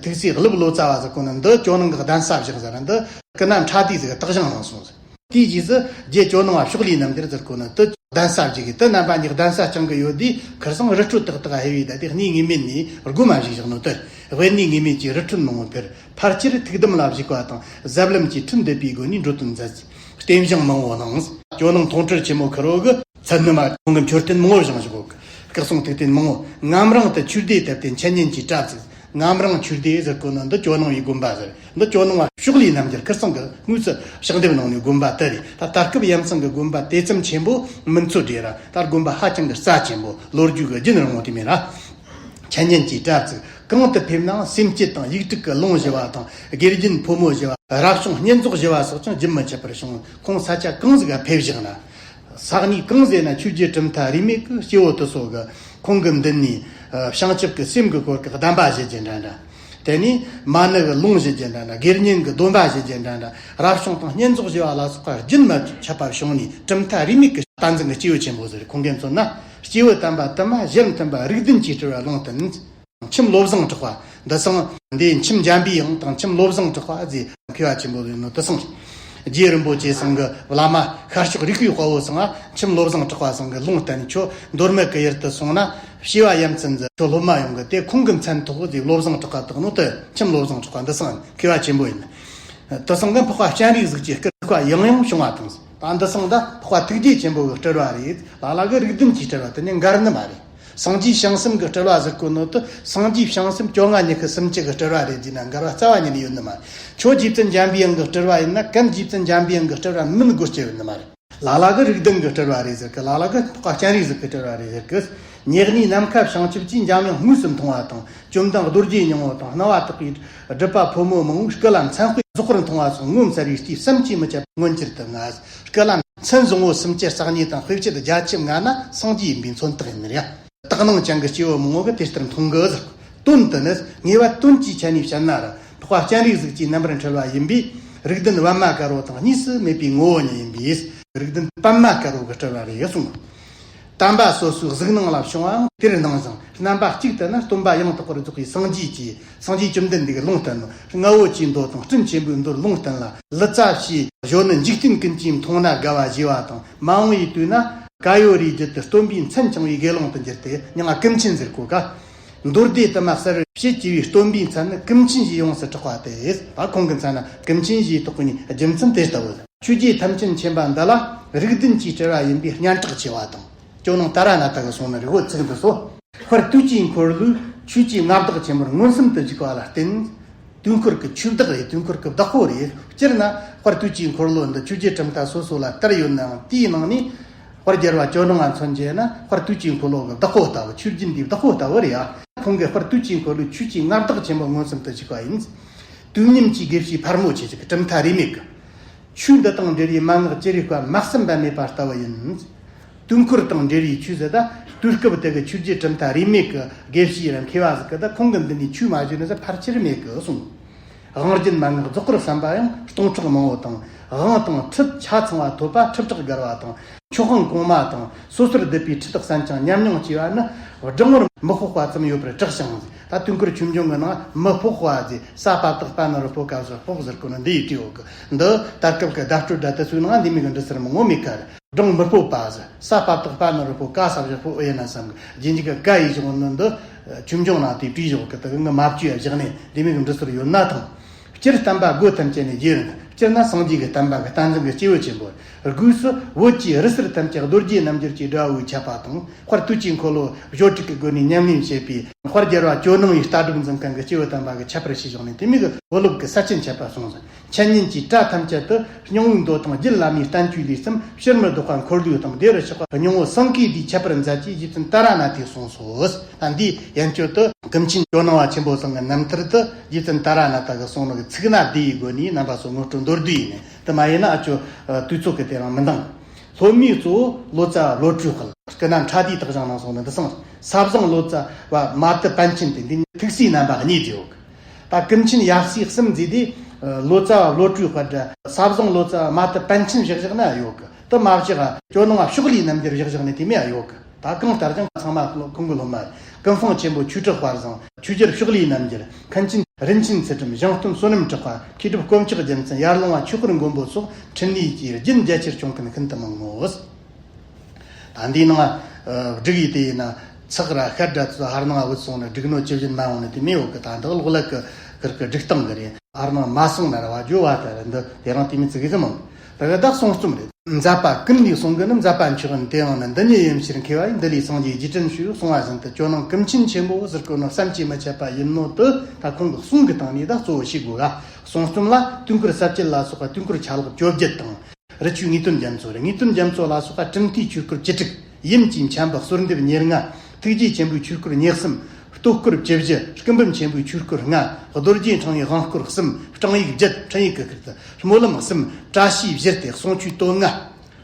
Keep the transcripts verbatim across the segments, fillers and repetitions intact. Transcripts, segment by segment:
ཐུགས་སྲས་ཀླུ་ལོ་ཙཱ་བ་ཟེར་གོ་ནི་འདི་ཇོ་ནང་གི་གདན་ས་བཞག་ཟེར་ནི་འདི། སྐུ་ན་ཕྲ་དུས་ཟིག་གི་རྟགས་བཞེངས་གནང་སོང་ཟེར། དེའི་རྗེས་སུ་རྗེ་ཇོ་ནང་བ་ཕྱོགས་ལས་རྣམ་རྒྱལ་ཟེར་གོ་ནི་དུ་གདན་ས་བཅུག་གི། དུ་རྣམ་པ་གཉིས་གདན་ས་བསྐྱངས་གི་ཡོད་དུས། ཁར་སང་རི་ཁྲོད་ཏག་ཏག་ཧེ་བའི་ད་དེ་གནས་ངེས་མེད་ནས་སྒོམ་མ་བཞུགས་བཞག་ནོ་དུ། དབེན་གནས་ངེས་མེད་ཀྱི་རི་ཁྲོད་ནང་ངོ་འཕེར། ཕལ་ཆེར་ཐུགས་དམ་ལ་བཞུགས་པ་དང་། ཟབ་ལམ་གྱི་ཁྲིད་འདེབས་པའི་སྒོ་ནས་འགྲོ་དོན་མཛད། རྟེན་བཞེངས་མང་བོ་གནང་། ཇོ་ནང་མཐོང་གྲོལ་ཆེན་མོ་ཁུར་བོ་གི་མཚན་ནུ་མ་ཁོང་གི་མཆོད་རྟེན་མང་བོ་བཞེངས་བཞག་གོ། སྐུ་གསུང་ཐུགས་རྟེན་མང་བོ། ངམ་རིང་དུ་ཆོས་སྡེ་དེབ་ཐེར་འཆད་ཉན་གྱི་གྲྭ་བཙུགས། ངམ་རིང་ཆོས་སྡེ་ཟེར་གོ་ནི་འདི་ཇོ་ནང་བའི་དགོན་པ་ཟེར། འདི་ཇོ་ནང་བ་ཕྱོགས་ལས་རྣམ་རྒྱལ་ཁར་སང་གི་དངོས་སུ་ཕྱག་འདེབས་གནང་ནས་དགོན་པ་དེ་རེད། ད་ད་སྐབས་ཡ་མཚན་གི་དགོན་པ་དེ་ཙམ་ཆེན་པོ་མིན་ཚོད་རེད་ར། ད་དགོན་པ་ཧ་ཅང་གི་རྩ་ཆེན་པོ། ལོ་རྒྱུས་གི་རྒྱུན་རིང་བོ་དེ་མེད་ར། འཆད་ཉན་གྱི་གྲྭ་བཙུགས། གང་དུ་ཕེབས་ནའང་སེམས་བསྐྱེད་དང་ཡིག་དྲུག་གི་ལུང་ཞུ་བ་དང་། དགེ་རྒན་ཕོ་མོ་ཞུ་བ། རབ་བྱུང་བསྙེན་རྫོགས་ཞུ་བ་སོགས་ཀྱང་རྒྱུན་མི་འཆད་པར་བྱུང་། ཁོང་ས་ཆ་གང་ཟིག་ག་ཕེབས་བཞག་ན། ས་གནས་གང་ཟེར་ན་ཆོས་རྗེ་གྲུབ་མཐའ་རིས་མེད་ཀྱི་སྐྱེ་བོ་དེ་ཚོ་གི་ཁོང་གི་མདུན་ནས་བྱང་ཆུབ་ཀྱི་སེམས་ཀྱི་སྐོར་གྱི་གདམས་པ་བཞེས་རྒྱུ་འདྲ་འདྲ། དེ་ནས་མ་ཎི་གི་ལུང་བཞེས་རྒྱུ་འདྲ་འདྲ། དགེ་བསྙེན་གྱི་སྡོམ་པ་བཞེས་རྒྱུ་འདྲ་འདྲ། རབ་བྱུང་དང་བསྙེན་རྫོགས་ཞུ་བ་ལ་སོགས་པ་རྒྱུན་མ་ཆད་པ་བྱུང་ནས། གྲུབ་མཐའ་རིས་མེད་ཀྱི་བསྟན་འཛིན་གྱི་སྐྱེས་བུ་ཆེན་པོ་ཟེར། ཁོང་གིས་མཚོན་ན་སྐྱེས་བུ་དམ་པ་དུ་མ་གཞན་མཐུན་པ་རིགས་བདུན་གྱིས་སྤྲུལ་བ་ལུང་བསྟན། མཆིམས་བློ་བཟང་གྲགས་པ། འདི་སང་འདི་མཆིམས་འཇམ་པའི་དབྱངས་དང་མཆིམས་བློ་བཟང་གྲགས་པ་ཟེར་མཁས་པ་ཆེན་པོ་ཡིན་ནོ་དེ་སང་། རྗེ་རིན་པོ་ཆེ་སང་གི་བླ་མ་ཤར་ཕྱོགས་རིག་པའི་དཔའ་བོ་སང་ང་མཆིམས་བློ་བཟང་གྲགས་པ་སང་གི་ལུང་བསྟན་ནས། ཁྱོད་མདོ་སྨད་གི་ཡུལ་དུ་སོང་ན་བྱེ་བ་ཡ་མཚན་ཟེར། ཁྱོད་སློབ་མ་ཡོང་གི། དེ་ཁོང་གི་མཚན་ཐོགས་ཟེར། བློ་བཟང་གྲགས་པ་བཏགས་ནོ་དེ། མཆིམས་བློ་བཟང་གྲགས་པ་འདི་སང་མཁས་པ་ཆེན་པོ་ཡིན། དེ་སང་གི་འཕགས་པ་སྤྱན་རས་གཟིགས་ཀྱི་སྐུ་ཁ་ཡང་ཡང་བྱུང་བ་དང་། ད་འདི་སང་ད་འཕགས་པ་ཐུགས་རྗེ་ཆེན་པོ་གི་སྤྲུལ་བ་རེད། ལ་ལ་གི་རིགས་བདུན་གྱིས་སྤྲུལ་བ་དེ་ནི་འགལ་ནི་མ་རེད། སངས་རྒྱས་བྱང་སེམས་ཀྱི་སྤྲུལ་བ་ཟེར་གོ་ནོ་དེ། སངས་རྒྱས་བྱང་སེམས་བཅོ་ལྔ་ཉི་ཤུ་སུམ་ཅུ་གི་སྤྲུལ་བ་རེད་ཟེར་ན་འགལ་བ་རྩ་བ་ཉིད་ནས་ཡོད་ནི་མ་རེད། ཁྱོད་རྗེ་བཙུན་འཇམ་པའི་དབྱངས་ཀྱི་སྤྲུལ་བ་ཡིན་ན། གན་རྗེ་བཙུན་འཇམ་པའི་དབྱངས་ཀྱི་སྤྲུལ་བ་མིན་དགོས་ཀྱི་ཡོད་ནི་མ་རེད། ལ་ལ་གི་རིགས་བདུན་གྱི་སྤྲུལ་བ་རེད་ཟེར་གི། ལ་ལ་གི་འཕགས་པ་སྤྱན་རས་གཟིགས་ཀྱི་སྤྲུལ་བ་རེད་ཟེར་གི། ཉེ་གནས་ནམ་མཁའ་བྱང་ཆུབ་ཀྱིས་འཇམ་དབྱངས་དངོས་སུ་མཐོང་བ་དང་། བཅོམ་ལྡན་རྡོ་རྗེ་སྙིང་པོ་དང་སྣང་བ་དག་པའི་སྒྲུབ་པ་ཕོ་མོ་མང་པོས་སྐུ་ལ་མཚན་དཔེ་རྫོགས་པར་མཐོང་བ་སོགས་ངོ་མཚར་བའི་ལྟས་བསམ་གྱིས་མི་ཁྱབ་པ་མངོན་གྱུར་དུ་མངའ། སྐུ་ལ་མཚན་བཟང་པོ་སུམ་ཅུ་རྩ་གཉིས་དང་དཔེ་བྱད་བརྒྱ་ཆ་ལྔ་ན་སངས་རྒྱས་ཡིན་པའི་མཚོན་རྟགས་ཡིན་ནི་རེད། དག་སྣང་ཅན་གྱི་སྐྱེ་བོ་མང་པོ་གིས་དེ་ལྟར་མཐོང་གི་ཟེར། དོན་དེ་ནི་ངེས་པ་དོན་གྱི་ཆ་ནས་བཤད་ན་ར། འཕགས་པ་སྤྱན་རས་གཟིགས་ཀྱི་རྣམ་པར་འཕྲུལ་བ་ཡིན་པས། རིགས་ལྡན་པདྨ་དཀར་པོ་དང་གཉིས་སུ་མེད་པའི་ངོ་བོ་ཉིད་ཡིན་པས། རིགས་ལྡན་པདྨ་དཀར་པོ་གི་སྤྲུལ་བ་རེད་གསུངས། དམ་པ་སོ་སོའི་གཟིགས་སྣང་ལ་བྱུང་བའང་དེར་སྣང་ཞིང་། རྣམ་པ་གཅིག་ཏུ་ནི་སྟོན་པ་ཡང་དག་པར་རྫོགས་པའི་སངས་རྒྱས་ཀྱི། སངས་རྒྱས་བཅོམ་ལྡན་འདས་ཀྱི་ལུང་བསྟན་ནོ། རྔ་བོ་ཆེའི་མདོ་དང་སྤྲིན་ཆེན་པོའི་མདོར་ལུང་བསྟན་ལ། ལི་ཙ་བྱིའི་གཞོན་ནུ་འཇིག་རྟེན་ཀུན་གྱིས་མཐོང་ན་དགའ་བ་ཞེས་པ་དང་། མ་འོངས་པའི་དུས་ན་ཀ་ཡོ་རིའི་རྒྱུད་དུ་སྟོན་པའི་མཚན་འཆང་བའི་དགེ་སློང་དུ་འགྱུར་ཏེ། མྱིང་ང་ཀུན་མཁྱེན་ཟེར་གོ་ག། མདོ་སྡེ་དུ་མ་གསལ་བར་བྱེད་ཅེས་པའི་སྟོན་པའི་མཚན་ནི་ཀུན་མཁྱེན་ཞེས་ཡོངས་སུ་གྲགས་པ་སྟེ། ད་ཁོང་གི་མཚན་ན་ཀུན་མཁྱེན་ཞེས་བཏགས་པའི་རྒྱུ་མཚན་དེ་ལྟ་བུ། ཆོས་རྗེ་ཐམས་ཅད་མཁྱེན་པ་འདི་ལ་རིགས་ལྡན་གྱི་སྤྲུལ་བ་ཡིན་པའི་སྙན་གྲགས་ཆེ་བ་དང་། ཇོ་ནང་ཏཱ་ར་ནཱ་ཐ་གིས་གསུངས་ནི་རེད། འོ་ཚིག་འདི་ཚོ། དཔལ་དུས་ཀྱི་འཁོར་ལོའི་ཆོས་ཀྱི་མངའ་བདག་ཆེན་པོར་མངོན་སུམ་དུ་བཞུགས་པ་ལ་བརྟེན། དུས་འཁོར་གྱི་ཆོས་བདག་རེད། དུས་འཁོར་གྱི་བདག་པོ་རེད། སྤྱིར་ན་དཔལ་དུས་ཀྱི་འཁོར་ལོ་འདི་ཆོས་རྗེ་གྲུབ་མཐའ་སོ་སོ་ལ་དར་ཡོད་ནའང་། དེའི་ནང་ནས་དཔལ་རྒྱལ་བ་ཇོ་ནང་ང་མཚོན་བྱས་ན། དཔལ་དུས་ཀྱི་འཁོར་ལོ་གི་བདག་པོ་ལྟ་བུ། ཆོས་བརྒྱུད་འདིའི་བདག་པོ་ལྟ་བུ་རེད་ཡ། ཁོང་གིས་དཔལ་དུས་ཀྱི་འཁོར་ལོའི་ཆོས་ཀྱི་མངའ་བདག་ཆེན་པོར་མངོན་སུམ་དུ་བཞུགས་པ་ཡིན། དུས་མཉམ་གྱི་དགེ་བཤེས་ཕལ་མོ་ཆེ་ཞིག་གིས་གྲུབ་མཐའ་རིས་མེད་ཀྱི། ཆོས་འདི་དང་འབྲེལ་བའི་མན་ངག་ཅི་རིགས་པ་མ་གསུངས་པ་མེད་པ་ལྟ་བུ་ཡིན། དུས་འཁོར་དང་འབྲེལ་བའི་ཆོས་ཟེར་ད། དུས་སྐབས་དེ་གི་ཆོས་རྗེ་གྲུབ་མཐའ་རིས་མེད་ཀྱི་དགེ་བཤེས་ར་མཁས་པ་ཟིག་གིས་ད་ཁོང་གི་མདུན་ནས་ཆོས་མ་ཞུས་ནི་ཟིག་ཕལ་ཆེར་མེད་ཀྱི་གསུངས། དབང་རྒྱུད་མན་ངག་རྫོགས་པར་གསན་པ་ཡང་སྟོང་ཕྲག་མང་པོ་དང་། དབང་དང་ཁྲིད་ཆ་ཚང་བ་ཐོབ་པ་ཁྲི་ཕྲག་བརྒལ་བ་དང་། མཆོག་དབང་གོང་མ་དང་སོ་སོར་བསྡུས་པའི་ཁྲིད་དག་གསན་ཅིང་ཉམས་མྱོང་སྐྱེས་པ་ནི་བགྲང་བར་མི་དཔོག་པ་ཙམ་ཡོད་པར་གྲགས་ཤིང་། ད་དུས་འཁོར་ཆོས་འབྱུང་གི་ནང་མི་དཔོག་པ་ཟེར། ས་པ་བཏགས་པ་ན་རོ་པོ་ཀ་ཟེར་དཔོག་ཟེར་གོ་ནི་འདི་ཡི་བྲིས་ཡོད་གི། འདི་ད་སྐབས་ཀྱི་བརྡ་སྤྲོད་སྒྲ་དེ་ཚོའི་ནང་འདི་མོ་གི་འབྲི་སྲོལ་མང་པོ་མེད་ཀ་རེད། བགྲང་མི་དཔོག་པ་ཟེར། ས་པ་བཏགས་པ་ན་རོ་པོ་ཀ་ས་བཞག་པོ་ཨེ་ན་བསམ་གི། རྗེས་འཇུག་གི་ཀ་ཡི་གཞུང་ནི་འདི་ཆོས་འབྱུང་ནང་དེ་བྲིས་ཡོད་གི། དེ་གི་ངི་མ་བཅོས་ཡ་བཞག་ནས་འདི་མོ་གི་འབྲི་སྲོལ་ཡོད་ན་ཐང་། སྤྱིར་བསྟན་པ་སྒོ་ཐམས་ཅད་ནས་རྒྱས་རུང་། སྤྱིར་ན་སངས་རྒྱས་ཀྱི་བསྟན་པ་གི་བསྟན་འཛིན་གྱི་སྐྱེས་བུ་ཆེན་པོ། སྒོས་སུ་བོད་ཀྱི་རི་གསེར་ཐམས་ཅད་རྡོ་རྗེ་རྣམ་འགྱུར་གྱི་དྲ་བས་ཁྱབ་པ་དང་། དཔལ་དུས་ཀྱི་འཁོར་ལོ་བཞི་དྲུག་གི་སྒོ་ནས་ཉམས་ལེན་བྱེད་པའི་དཔལ་རྒྱལ་བ་ཇོ་ནང་བའི་ལྟ་གྲུབ་འཛིན་མཁན་གྱི་སྐྱེས་བུ་དམ་པ་གིས་ཁྱད་པར་ཕྱེས་བཞག་ནས་དེ་མོ་གི་བོད་ལུགས་ཀྱི་ས་ཆེན་ཁྱབ་པ་གསུངས་ཟིན། འཆད་ཉན་གྱི་གྲྭ་ཐམས་ཅད་དུ་སྙིང་པོའི་མདོ་དང་རྒྱུད་བླ་མའི་བསྟན་བཅོས་ལས་གསུམ་ཕྱིར་མི་ལྡོག་པ་འཁོར་ལོའི་སྟེང་བདེ་བར་ཆགས་པ་སྙིང་པོ་གསང་གི་བསྡུས་ཁྱད་པར་མཛད་ཅེས་རྗེ་བཙུན་ཏཱ་ར་ནཱ་ཐས་གསུངས་སོ། ད་འདིའི་ཡན་ཆོད་དུ་ཀུན་མཁྱེན་ཇོ་ནང་བ་ཆེན་པོ་ཚང་གི་རྣམ་ཐར་དུ་རྗེ་བཙུན་ཏཱ་ར་ནཱ་ཐ་གིས་གསུངས་ནོ་གི་ཚིག་སྣ་བསྡུས་ཡི་སྒོ་ནས་རྣམ་པ་ཚོ་ངོ་སྤྲོད་མདོར་བསྡུས་ཡིན། དེ་མ་ཡིན་ན་ཨ་ཅོ་དུས་ཚོད་ཀྱི་དེ་རིང་མི་འདང་། སློབ་མའི་གཙོ་བོ་ལོ་ཙཱ་བློ་གྲོས་དཔལ། སྐུ་ན་ཕྲ་དུས་དག་ཞིང་ནང་སོང་ནི་འདི་སང་། ས་བཟང་ལོ་ཙཱ་བ་མ་ཏི་པཎ་ཆེན་ཏེ། འདི་ནི་ཐུགས་སྲས་རྣམ་པ་གཉིས་ཏེ་ཡོད་གི། ད་ཀུན་མཁྱེན་ཡབ་སྲས་གསུམ་མཛད་དེ། ལོ་ཙཱ་བ་བློ་གྲོས་དཔལ་ར་ས་བཟང་ལོ་ཙཱ་བ་མ་ཏི་པཎ་ཆེན་བཞག་བཞག་ནི་ཡོད་གི། དེ་མ་བཞག་ཇོ་ནང་བ་ཕྱོགས་ལས་རྣམ་རྒྱལ་བཞག་བཞག་ནི་དེ་མོ་ཡོད་གི། ད་གང་ལྟར་ཀྱང་ཚང་མ་ཁོང་གི་སློབ་མ་རེད། ཀུན་སྤངས་ཆེན་པོ་ཆོས་གྲགས་དཔལ་བཟང་། ཆོས་རྒྱལ་ཕྱོགས་ལས་རྣམ་རྒྱལ། མཁན་ཆེན་ རིན་ཆེན་ཚུལ་ཁྲིམས། གཞུང་སྟོན་བསོད་ནམས་གྲགས་པ། མཁས་གྲུབ་དཀོན་མཆོག་རྒྱལ་མཚན། ཡར་ལུང་བ་ཆོས་འཁོར་མགོན་པོ་སོགས་འཕྲིན་ལས་ཀྱི་རྒྱུན་རྒྱ་ཆེར་བྱུང་མཁན་ཤིན་ཏུ་མང་ངོ་། ད་འདིའི་ནང་བསྒྲིགས་ཡི་དེ་ཡིན་ན་ཚེག་ར་ཤད་ར་ཚོ་ཧར་ནང་བུད་སོང་ན་བསྒྲིགས་ནོ་ཇི་བཞིན་མ་འོང་ནི་དེ་མི་ཡོད་གི། ད་འདི་གློག་ཀླད་ཀྱི་ཁིར་གི་སྒྲིག་སྟངས་གི་རེད། ཧར་ནང་མ་སོང་ན་ར་བ་ཇོ་བ་ད་ར་འདི་དེ་རང་དེ་མི་ཚིག་གི་ཟིན་མང་། ད་གི་བདག་གསུང་རྩོམ་རེད། མཛད་པ་ཀུན་ལས་གསུང་གི་ནི། མཛད་པ་མཆོག་ཡིན་དེའང་ནི། འདི་ཉིད་ཡིན་ཕྱིར་མཁས་པ་ཡིས། འདི་ལས་སངས་རྒྱས་རྗེས་དྲན་ཞུས། གསུང་བ་བཞིན་དུ་ཇོ་ནང་ཀུན་མཁྱེན་ཆེན་པོ་ཟེར་གོ་ནོ་བསམ་གྱིས་མི་ཁྱབ་པ་ཡིན་ནོ་དེ་ད་ཁོང་གི་གསུང་གི་སྟེང་ནས་ད་གཙོ་བོ་ཤེས་དགོས་ག། གསུང་རྩོམ་ལ་དུས་འཁོར་ས་བཅད་ལ་སོགས་པ་དུས་འཁོར་ཆ་ལག་བཅོ་བརྒྱད་དང་། རི་ཆོས་ངེས་དོན་རྒྱ་མཚོ་རེད། ངེས་དོན་རྒྱ་མཚོ་ལ་སོགས་པ་གྲུབ་མཐའི་ཆོས་སྐོར་བཅུ་དྲུག་ཡུམ་གྱི་མཆན་པ་གསོལ་འདེབས་ཉེར་ལྔ། ཐུགས་རྗེ་ཆེན་པོའི་ཆོས་སྐོར་ཉེར་གསུམ། བསྟོད་སྐོར་བཅུ་བཞི། སྐུ་འབུམ་ཆེན་པོའི་ཆོས་སྐོར་ལྔ། རྡོ་རྗེ་འཆང་བའི་དབང་སྐོར་གསུམ། བགྲང་ཡིག་བརྒྱད། འཕྲིན་ཡིག་གི་ཁུར་དུ་སྨོན་ལམ་གསུམ། བཀྲ་ཤིས་བཞི་སྟེ་གསུང་ཆོས་དོན་ལྔ།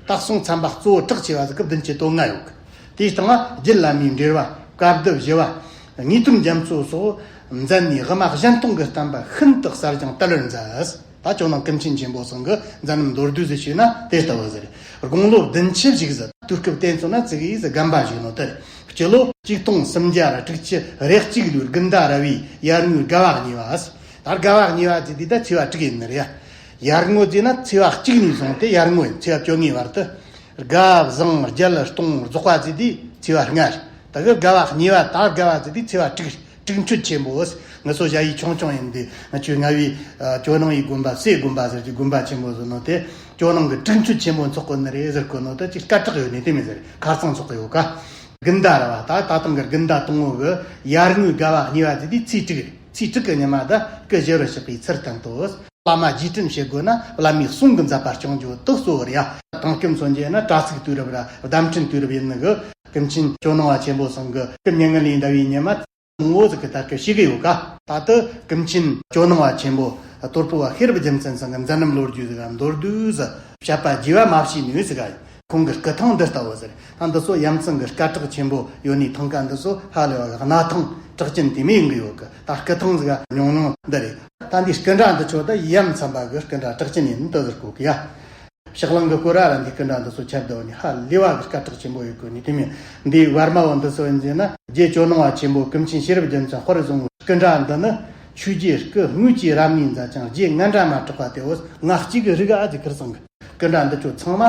ད་གསུང་ཚན་པ་གཙོ་བོ་གྲགས་ཆེ་བ་ཟིག་གི་བདུན་ཅུ་དོན་ལྔ་ཡོད་གི། དེའི་སྟེང་ང་རྒྱུད་བླ་མའི་འགྲེལ་བ། བཀའ་བསྡུ་བཞི་བ། ངེས་དོན་རྒྱ་མཚོ་སོགས་མཛད་ནས་དབུ་མ་གཞན་སྟོང་གི་བསྟན་པ་ཤིན་ཏུ་གསར་རྐྱང་དར་བར་མཛད། ད་ཇོ་ནང་ཀུན་མཁྱེན་ཆེན་པོ་ཚང་གི་མཛད་རྣམ་མདོར་བསྡུས་སུ་ཞུས་ན་དེ་ལྟ་བུ་ཟེར། དགུང་ལོ་བདུན་ཅུ་བཞུགས་ཟེར། དུས་སྐབས་དེ་ཚོ་ན་ཙིག་གེ་ཟིག་རྒན་པ་བཞུགས་ནོ་དེ་རེད། སྤྱི་ལོ་ཆིག་སྟོང་སུམ་བརྒྱ་ར་དྲུག་ཅུ་རེ་གཅིག་ལོའི་དགུན་ཟླ་ར་བའི་ཡར་ངོའི་དགའ་བ་གཉིས་པ། ད་དགའ་བ་གཉིས་པ་ཟེར་དུས་ད་ཚེས་པ་དྲུག་ཡིན་ནི་རེད། ཡར་ངོ་ཟེར་ན་ཚེས་པ་གཅིག་ནས་བཟུང་སྟེ་ཡར་ངོ་ཡིན་ཚེས་པ་བཅོ་ལྔའི་བར་དུ། དགའ་བ་བཟང་རྒྱལ་སྟོང་རྫོགས་པ་ཟེར་དུས་ཚེས་པ་ལྔ་རེད། ད་གི་དགའ་བ་གཉིས་པ་ད་དགའ་བ་ཟེར་དུས་ཚེས་པ་དྲུག་རེད། དྲུག་མཆོད་ཆེན་པོ། ངུ་སོ་ཞ་ཡི་ཆུང་ཆུང་ཡིན་དུས་ང་ཆོས་ང་བའི་ཇོ་ནང་ཡི་དགོན་པ་སའི་དགོན་པ་ཟེར་གྱི་དགོན་པ་ཆེན་པོ་ཟེར་ནོ་དེ་ཇོ་ནང་གི་དྲུག་མཆོད་ཆེན་པོ་འཚོགས་གོ་ནི་རེད་ཟེར་གོ་ནོ་དེ་ཅིག་སྐད་གྲགས་ཡོད་ནི་དེ་མི་ཟེར་ཁ་རྩང་འཚོགས་གི་ཡོད་ཀ། དགུན་ཟླ་ར་བ་ད་ད་དང་གི་དགུན་ཟླ་དང་པོ་གི་ཡར་ངོའི་དགའ་བ་གཉིས་པ་ཟེར་དུས་ཚེས་དྲུག་རེད། ཚེས་དྲུག་གི་ཉི་མ་ད་སྐུ་བཞི་རུ་གཤེགས་པའི་ཚུལ་བསྟན་ཏོ། བླ་མ་རྗེས་དྲན་བྱེད་དགོས་ན་བླ་མའི་གསུང་གི་མཛད་པ་སྐྱོང་རྒྱུ་དག་གཙོ་བོ་རེད་ཡ། དེང་སྐབས་མཚོན་རྒྱུ་ན་དྲ་ཚིགས་དུས་རབས་ར་བརྡ་འཕྲིན་དུས་རབས་ཡིན་ནི་གི་ཀུན་མཁྱེན་ཇོ་ནང་བ་ཆེན་པོ་ཚང་གི་སྐུ་མྱ་ངན་ལས་འདའ་བའི་ཉི་མ་མང་བོ་ཟིག་གི་དར་ཁ་ཞིག་གི་ཡོད་ཀ། ད་ལྟ་ཀུན་མཁྱེན་ཇོ་ནང་བ་ཆེན་པོ་དོལ་པོ་བ་ཤེས་རབ་རྒྱལ་མཚན་ཚང་གི་མཛད་རྣམ་ལོ་རྒྱུས་ཟིག་ག་མདོར་བསྡུས་ཟིག་བཤད་པ་རྒྱས་པ་མ་བྱས་ནུས་ཟིག་ག། ཁོང་གི་སྐུ་ཐང་འདི་ལྟ་བུ་ཟེར། ད་འདི་ཚོ་ཡ་མཚན་གི་སྐད་གྲགས་ཆེན་པོ་ཡོད་ནི་ཐང་ཀ་འདི་ཚོ་ཧ་ལས་པ་གི་གནའ་ཐང་གྲགས་ཅན་དེ་མོ་ཡིན་གི་ཡོད་གི། ད་སྐུ་ཐང་ཟིག་ཉུང་ཉུང་འདི་རེད། ད་འདི་སྐུ་འདྲ་འདི་ཚོ་ད་ཡ་མཚན་པ་གི་སྐུ་འདྲ་གྲགས་ཅན་ཡིན་འདི་ཟེར་གོ་གི་ཡ། ཕྱག་ལེན་གི་སྐོར་ར་ར་འདི་སྐུ་འདྲ་འདི་ཚོ་ཁྱབ་བསྡད་ནི་ཧ་ལས་པ་གི་སྐད་གྲགས་ཆེན་པོ་ཡོད་གི་ནི་དེ་མོ། འདི་བར་མ་བོ་འདི་ཚོ་ཡིན་ཟེར་ན་རྗེ་ཇོ་ནང་བ་ཆེན་པོ་ཀུན་མཁྱེན་ཤེས་རབ་རྒྱལ་མཚན་དཔལ་བཟང་བོའི་སྐུ་འདྲ་འདི་ནི་ཆོས་རྗེ་སྐུ་དངོས་ཀྱིས་རབ་གནས་མཛད་ཅིང་རྗེ་ངན་འདྲ་མ་གྲགས་པ་དེ་བོ་ང་གཅིག་གི་རིག་ཨ་ཅེ་ཁིར་སང་གི། སྐུ་འདྲ་འདི་ཚོ་ཚང་མ་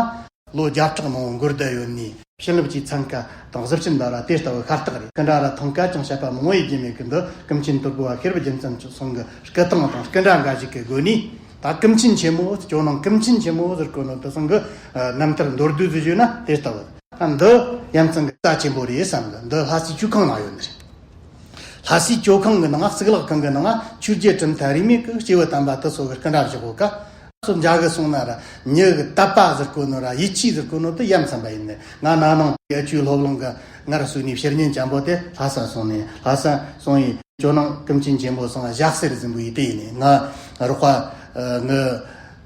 ལོ་བརྒྱ་ཕྲག་མང་པོ་འགོར་བསྡད་ཡོད་ནི། བྱིན་རླབས་ཀྱི་ཚན་ཁ་དང་གཟི་བྱིན་འདྲ་ར་དེ་ལྟ་བུ་ཤ་སྟག་རེད། སྐུ་འདྲ་ར་ཐང་ཀ་ཅང་བཤད་པ་མང་པོ་ཡེ་རྒྱུ་མེད་གི། འདི་ཀུན་མཁྱེན་དོལ་པོ་བ་ཤེས་རབ་རྒྱལ་མཚན་ཚང་གི་སྐུ་ཐང་དང་སྐུ་འདྲ་འགའ་ཞིག་གི་སྒོ་ནས་ད་ཀུན་མཁྱེན་ཆེན་མོ་ཇོ་ནང་ཀུན་མཁྱེན་ཆེན་མོ་ཟེར་གོ་ནོ་དེ་ཚང་གི་རྣམ་ཐར་མདོར་བསྡུས་སུ་ཞུས་ན་དེ་ལྟ་བུ། ད་འདི་ཡ་མཚན་གི་རྩ་ཆེན་པོ་རེད་བསམ་གི། འདི་ལྷ་སའི་ཇོ་ཁང་ནང་ཡོད་ནི་རེད། ལྷ་སའི་ཇོ་ཁང་གི་ནང་གཙུག་ལག་ཁང་གི་ནང་ཆོས་རྗེ་གྲུབ་མཐའ་རིས་མེད་ཀྱི་སྐྱེས་བུ་དམ་པ་དེ་ཚོ་གི་སྐུ་འདྲ་བཞག་གོ་ཀ། སོ་འཇའ་གི་སོང་ན་ར་མྱི་གི་དད་པ་ཟེར་གོ་ནོ་ར་ཡིད་ཆེས་ཟེར་གོ་ནོ་དེ་ཡ་མཚན་པ་ཡིན་ནི། ང་ན་ནིང་ཡ་ཆོས་སློབ་གླིང་གི་སྔར་སོས་ནས་ཕྱིར་ཉིན་འཇམ་པོ་དེ་ལྷ་ས་སོང་ནས་ལྷ་ས་སོང་ཡི་ཇོ་ནང་ཀུན་མཁྱེན་ཆེན་པོ་སང་ཞག་གསེར་བཟུམ་པོ་ཡི་དེ་ཡིན་ནི། ང་རོགས་པ་ངི་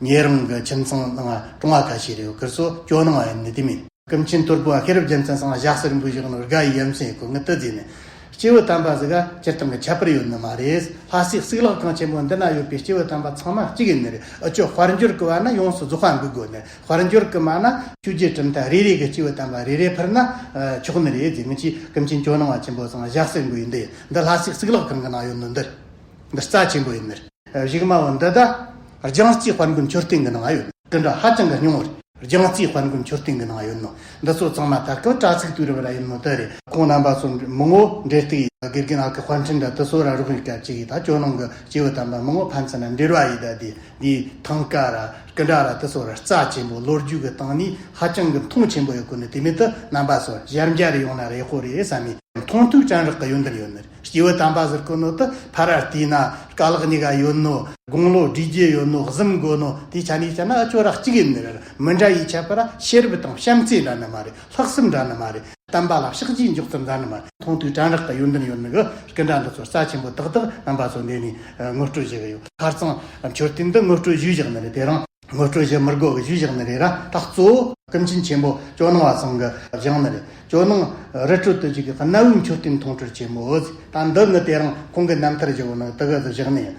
ཉེ་རིང་གི་ཁྱིམ་ཚང་ནང་གྲོང་བ་ཁ་ཤས་རེད། ཁིར་སོ་ཇོ་ནང་བ་ཡིན་ནི་དེ་མིན། ཀུན་མཁྱེན་དོལ་པོ་བ་ཤེས་རབ་རྒྱལ་མཚན་སང་ཞག་གསེར་འབུལ་བཞག་ནོ་དགའ་ཡི་ཡ་མཚན་ཡི་གོ་ངི་དེ་ཟེར་ནས། སྐྱེས་བུ་དམ་པ་ཟིག་ག་སྤྱིར་བཏང་གི་ཁྱད་པར་ཡོད་ནི་མ་རེད། ལྷ་སའི་གཙུག་ལག་ཁང་ཆེན་པོ་འདི་ན་ཡོད་པའི་སྐྱེས་བུ་དམ་པ་ཚང་མ་གཅིག་ཡིན་ནི་རེད། ཨ་ཅོ་དཔལ་འབྱོར་གི་བ་ན་ཡོངས་སུ་རྫོགས་པ་འབུལ་དགོས་ནི། དཔལ་འབྱོར་གི་མ་ན་ཆོས་རྗེ་གྲུབ་མཐའ་རེ་རེ་གི་སྐྱེས་བུ་དམ་པ་རེ་རེ་ཕུལ་ན་ཆོག་ནི་རེད་ཟེར། ངི་ཆོས་ཀུན་མཁྱེན་ཇོ་ནང་བ་ཆེན་པོ་སང་ཞག་གསེར་འབུལ་ཡིན་འདི། འདི་ལྷ་སའི་གཙུག་ལག་ཁང་གི་ནང་ཡོད་ནི་འདི། འདི་རྩ་ཆེན་པོ་ཡིན་ནི་རེད། གཞུག་མ་བོ་འདི་ད་རྒྱང་རྩེ་དཔལ་མགོན་མཆོད་རྟེན་གི་ནང་ཡོད། སྐུ་འདྲ་ཧ་ཅང་གི་རྙིང་བ་རེད། རྒྱང་རྩེ་དཔལ་མགོན་མཆོད་རྟེན་གི་ནང་ཡོད་ནོ། འདི་ཚོ་ཚང་མ་ད་སྐབས་དྲ་ཚིགས་དུས་རབས་ལ་ཡིན་ནོ་དེ་རེད། ཁོང་རྣམ་པ་ཚོ་མང་བོ་འབྲེལ་གཏུག་ཡིན། དགེ་རྒན་ཨ་ཁུ་དཔལ་ཕྲན་འདྲ་དེ་ཚོ་ར་རོགས་ཡིན་སྐབས་ཅིག་ཡིན། ད་ཇོ་ནང་གི་སྐྱེས་བུ་དམ་པ་མང་བོ་ཕན་ཚུན་ན་འབྲེལ་བ་ཡིན། ད་དེ་འདི་ཐང་ཀ་ར་སྐུ་འདྲ་ར་དེ་ཚོ་ར་རྩ་ཆེན་པོ་ལོ་རྒྱུས་གི་སྟེང་ནས་ཧ་ཅང་གི་མཐོང་ཆེན་པོ་ཡོད་གོ་ནི་དེ་མིན་དུ་རྣམ་པ་ཚོ་ཞར་མཇལ་རེ་ཡོང་ན་རེ་ཧོ་རེད་བསམ་མི། མཐོང་ཐོས་དྲན་རེག་གི་ཡོན་ཏན་ཡོད་ནི་རེད། སྐྱེས་བུ་དམ་པ་ཟེར་གོ་ནོ་དེ་ཕ་ར་བལྟས་ན་དཀའ་ལག་གཉིས་ཀ་ཡོད་ནོ། དགུང་ལོ་བགྲེས་རྒྱུ་ཡོད་ནོ། གཟིམ་དགོས་ནོ། དེ་ཆ་ནས་བཤད་ན་ཨ་ཅོ་ར་གཅིག་ཡིན་ནི་རེད། མི་འདྲ་ཡི་ཁྱད་པར་ཤེས་རབ་དང་བྱམས་བརྩེ་འདྲ་ནི་མ་རེད། ལྷག་བསམ་འདྲ་ནི་མ་རེད། བསྟན་པ་ལ་ཕྱག་རྗེས་འཇོག་ཚུལ་འདྲ་ནི་མ་རེད། མཐོང་ཐོས་དྲན་རེག་གི་ཡོན་ཏན་ཡོད་ནི་གི་སྐུ་འདྲ་འདི་ཚོ་རྩ་ཆེན་པོ་ཏག་ཏག་རྣམ་པ་ཚོ་འདི་ནས་ངོ་སྤྲོད་བྱེད་གི་ཡོད། ཁ་རྩང་མཆོད་རྟེན་འདི་ངོ་སྤྲོད་ཞུས་བཞག་ནི་རེད། དེ་རིང་ངོ་སྤྲོད་བྱེད་མི་དགོས་གི་ཞུས་བཞག་ནི་རེད་ར། ད་གཙོ་བོ་ཀུན་མཁྱེན་ཆེན་པོ་ཇོ་ནང་བ་ཚང་གི་བཞེངས་ནི་རེད། ཇོ་ནང་རི་ཁྲོད་དུ་བཞུགས་ཀྱི་གནའ་བོའི་མཆོད་རྟེན་མཐོང་གྲོལ་ཆེན་མོ། ད་འདི་ནི་དེ་རིང་ཁོང་གི་རྣམ་ཐར་བཞག་ནི་དེ་ག་ཟིག་བཞག་ནི་ཡིན།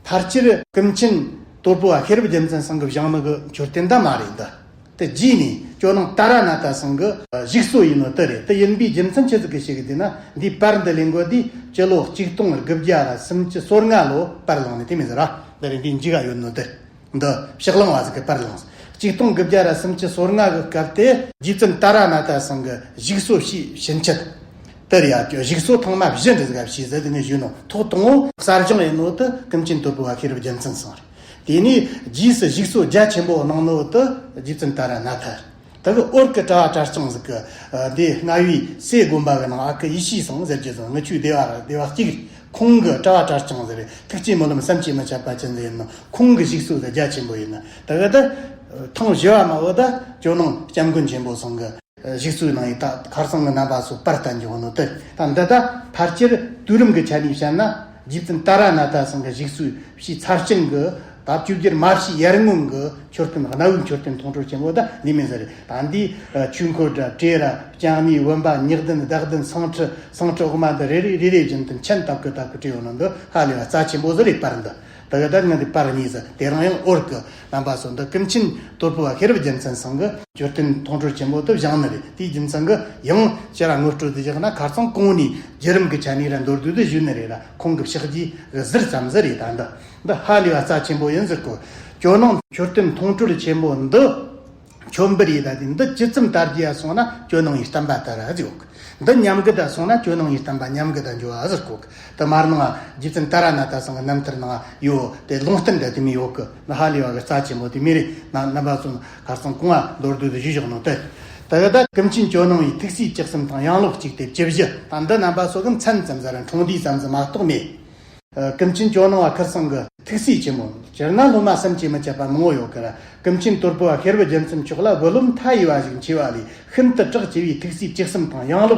ཕལ་ཆེར་ཀུན་མཁྱེན་དོལ་པོ་བ་ཤེས་རབ་རྒྱལ་མཚན་ཚང་གི་བཞེངས་ནི་གི་མཆོད་རྟེན་ད་མ་རེད་འདི། དེ་རྗེས་ནས་ཇོ་ནང་ཏཱ་ར་ནཱ་ཐ་སང་གི་བཞུགས་གསོ་ཡིན་ནོ་དེ་རེད། དེ་ཡིན་པའི་རྒྱུ་མཚན་ཆི་ཟིག་གི་ཞིག་གི་དེ་ན། འདིའི་པར་འདི་ལེན་གོ་དུས་སྤྱི་ལོ་གཅིག་སྟོང་དགུ་བརྒྱ་ར་སུམ་ཅུ་སོ་ལྔ་ལོ་པར་བླངས་ནས། དེ་མིན་ཟེར་ར། འདི་རེད། འདིའི་མཇུག་ག་ཡོད་ནོ་དེ། འདི་ཕྱག་ལང་བ་ཟིག་གི་པར་བླངས། གཅིག་སྟོང་དགུ་བརྒྱ་ར་སུམ་ཅུ་སོ་ལྔ་གི་སྐབས་དེ་རྗེ་བཙུན་ཏཱ་ར་ནཱ་ཐ་སང་གི་བཞུགས་གསོ་བྱས་ཕྱིན་ཆད་དེ་རེད་ཡ། བཞུགས་གསོ་ཐེངས་མ་བཞི་འདྲ་ཟིག་བྱས་ཟེར། དེ་ནས་ཞུས་ནོ། ཐོག་དང་པོ་གསར་བཞེངས་ཡིན་ནོ་དེ་ཀུན་མཁྱེན་དོལ་པོ་བ་ཤེས་རབ་རྒྱལ་མཚན་སང་རེད། དེ་ནས་རྗེས་སུ་བཞུགས་གསོ་རྒྱ་ཆེན་པོ་གནང་ནོ་དེ་རྗེ་བཙུན་ཏཱ་ར་ནཱ་ཐ་རེད། དེ་གི་འོར་གི་གྲྭ་བ་གྲྭ་རྐྱང་ཟིག་གི། ཨ། འདི་རྔ་བའི་སེ་དགོན་པ་གི་ནང་ཨ་ཁུ་ཡེ་ཤེས་སང་ཟེར་རྒྱུ་ཟིག། ངི་ཆོའི་སྡེ་བ་ར་སྡེ་བ་གཅིག་རེད། ཁོང་གི་གྲྭ་བ་གྲྭ་རྐྱང་ཟིག་རེད། ཐུགས་རྗེ་སྨོན་ལམ་བསམ་གྱིས་མི་ཁྱབ་པ་ཅན་ཟིག་ཡིན་ནོ། ཁོང་གི་བཞུགས་གསོ་ཟིག་རྒྱ་ཆེན་པོ་ཡིན་ནོ། དེ་གི་དེ་ཐེངས་བཞི་བ་མ་བོ་ད་ཇོ་ནང་སྐྱབས་མགོན་ཆེན་པོ་སང་གི་བཞུགས་གསོའི་ནང་ཡིན། ད་ཁར་སང་གི་རྣམ་པ་ཚོ་པར་བསྟན་གྱི་ཡོད་ནོ་དེ། ད་འདི་ད་ཕལ་ཆེར་དུས་རིམ་གི་ཆ་ནས་བཤད་ན། རྗེ་བཙུན་ཏཱ་ར་ནཱ་ཐ་སང་གི་བཞུགས་གསོའི་ཕྱི་ཚར་ཅན་གི་ད་བཅོ་བརྒྱད་མ་ཕྱི་ཡར་སྔོན་གི་མཆོད་རྟེན། གནའ་བོའི་མཆོད་རྟེན་མཐོང་གྲོལ་ཆེན་པོ་ད་འདི་མིན་ཟེར་རེད། ད་འདི་ཆོས་འཁོར་ར་བྲེ་ར་ལྕང་གནས་བུམ་པ་ཉག་གདན་བདག་གདན་སང་ཁྲི་སང་ཁྲི་འོག་མ་འདི་རེ་རེ་རེ་རེ་བཞིན་དུ་མཆན་བཏབ་གི་བཏབ་གི་བྲིས་ཡོད་ནོ་འདི་ཧ་ལས་པ་རྩ་ཆེན་པོ་ཟིག་རེད། པར་འདི་དེ་གི་ད་ངི་འདི་པར་གཉིས་ཟིག། དེ་རིང་ཡང་འོར་གི་རྣམ་པ་ཚོ་འདི་ཀུན་མཁྱེན་དོལ་པོ་བ་ཤེས་རབ་རྒྱལ་མཚན་སང་གི་མཆོད་རྟེན་མཐོང་གྲོལ་ཆེན་པོ་དེ་བཞེངས་ནི་རེད། དེའི་རྒྱུ་མཚན་གི་ཡང་ཕྱིར་ར་ངོ་སྤྲོད་དེ་བཞག་ན། ཁར་སང་གོང་ནས་བརྒྱུད་རིམ་གི་ཆ་ནས་ར་མདོར་བསྡུས་དེ་ཞུས་ནི་རེད་ར། ཁོང་གི་ཕྱག་རྗེས་གི་ཟུར་ཙམ་ཟིག་རེད། ད་འདི་འདི་ཧ་ལས་པ་རྩ་ཆེན་པོ་ཡིན་ཟེར་གོ། ཇོ་ནང་མཆོད་རྟེན་མཐོང་གྲོལ་ཆེན་པོ་འདི་མཆོད་འབུལ་ཡེད་ད་དེ་འདི་ཇི་ཙམ་དར་རྒྱས་སོང་ན་ཇོ་ནང་བའི་བསྟན་པ་དར་ར་ཟེར་གོ། འདི་ཉམས་རྒུད་ད་སོང་ན་ཇོ་ནང་བའི་བསྟན་པ་ཉམས་རྒུད་ད་འགྱོ་བ་ཟེར་གོ། དེ་མར་ནང་རྗེ་བཙུན་ཏཱ་ར་ནཱ་ཐ་སང་གི་རྣམ་ཐར་ནང་ཡོད། དེ་ལུང་བསྟན་འདྲ་དེ་མོ་ཡོད་གི། འདི་ཧ་ལས་པ་གི་རྩ་ཆེན་པོ་དེ་མོ་རེད། ན་རྣམ་པ་ཚོ་ཁར་སང་གོང་བ་མདོར་བསྡུས་དེ་ཞུས་བཞག་ནོ་དེ། དེ་གི་ད་ཀུན་མཁྱེན་ཇོ་ནང་བའི་ཐུགས་སྲས་བཅུ་གསུམ་དང་ཡང་ལོ་གཅིག་སྟེ་བཅུ་བཞི། ད་འདི་རྣམ་པ་ཚོ་གི་མཚན་ཙམ་ཟིག་ར་འཁྲུངས་འདས་ཙམ་ཟིག་མ་གཏོགས་མེད། ཨ། ཀུན་མཁྱེན་ཇོ་ནང་བ་ཁར་སང་གི་ཐུགས་སྲས་ཆེན་མོ། སྤྱིར་ན་སློབ་མ་བསམ་གྱིས་མི་ཁྱབ་པ་མང་བོ་ཡོད་གི་ར། ཀུན་མཁྱེན་དོལ་པོ་བ་ཤེས་རབ་རྒྱལ་མཚན་མཆོག་ལ་བུ་སློབ་མཐའ་ཡས་པ་ཞིག་མཆིས་པ་ལས་ཤིན་ཏུ་གྲགས་ཆེ་བའི་ཐུགས་སྲས་བཅུ་གསུམ་དང་ཡང་ལོ་